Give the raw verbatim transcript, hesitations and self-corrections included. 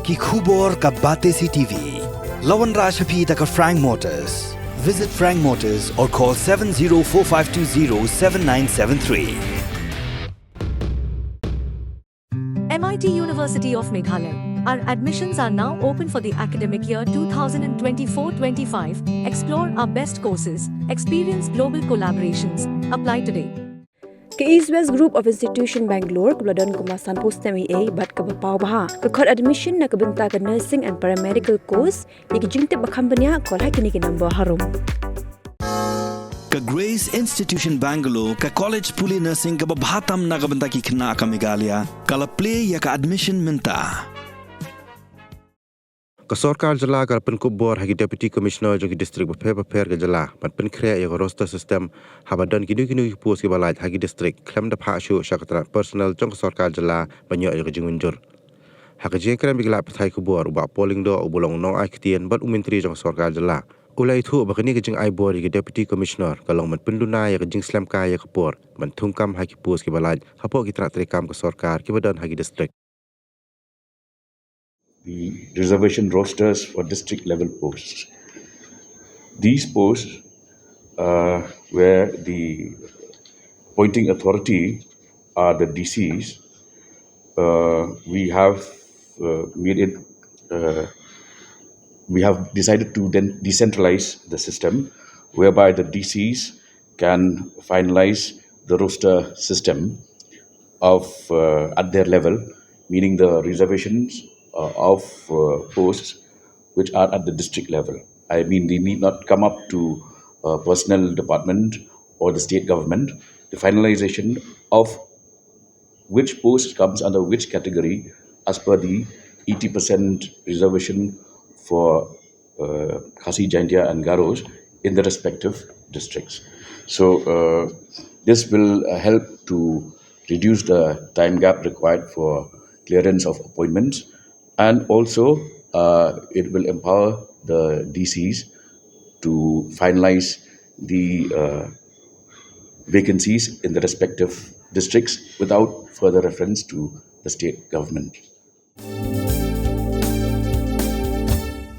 Ki khubor ka Batesi T V. La wanrah sha phi da ka Frank Motors. Visit Frank Motors or call seven zero four five two zero seven nine seven three. M I T University of Meghalaya. Our admissions are now open for the academic year two thousand twenty-four twenty-five. Explore our best courses, experience global collaborations. Apply today. Ka East West Group of Institution Bangalore kaba la don kumba sanphew snem eiei bad kaba paw bha ka khot admission na ka bynta ka nursing and paramedical course. Ïa ki jingtip ba kham bniah, call ha kine ki number harum. Ka Grace Institution Bangalore, ka college pule nursing kaba bha tam na ka bynta ki khynnah ka Meghalaya, ka la plie ïa ka admission mynta. Ka sorkar jylla ka la pynkup bor ha ki Deputy Commissioner jong ki district bapher bapher ka jylla ban pynkhreh ïa ka roster system haba don kino kino ki post kiba lait ha ki district khlem da phah shuh sha ka tnat personnel jong ka sorkar jylla ban ïoh ïa ka jingmynjur. Ha ka jingkren bad ki lad pathai khubor, u Bah Paul Lyngdoh uba long u nongai ktien bad u Myntri jong ka sorkar jylla u la ïathuh ba kane ka jingai bor ïa ki Deputy Commissioner ka long ban pynduna ïa ka jingslem kai ïa ka por ban thungkam ha ki post kiba lait hapoh ki tnat treikam ka sorkar kiba don ha ki district. The reservation rosters for district level posts. These posts, uh, where the appointing authority are the D Cs, uh, we have uh, made it, uh, we have decided to then decentralize the system whereby the D Cs can finalize the roster system of uh, at their level, meaning the reservations uh, of uh, posts which are at the district level. I mean, they need not come up to uh, personnel department or the state government. The finalization of which post comes under which category as per the eighty percent reservation for uh, Khasi, Jaintia, and Garos in the respective districts. So uh, this will uh, help to reduce the time gap required for clearance of appointments, and also uh, it will empower the D Cs to finalize the uh, vacancies in the respective districts without further reference to the state government.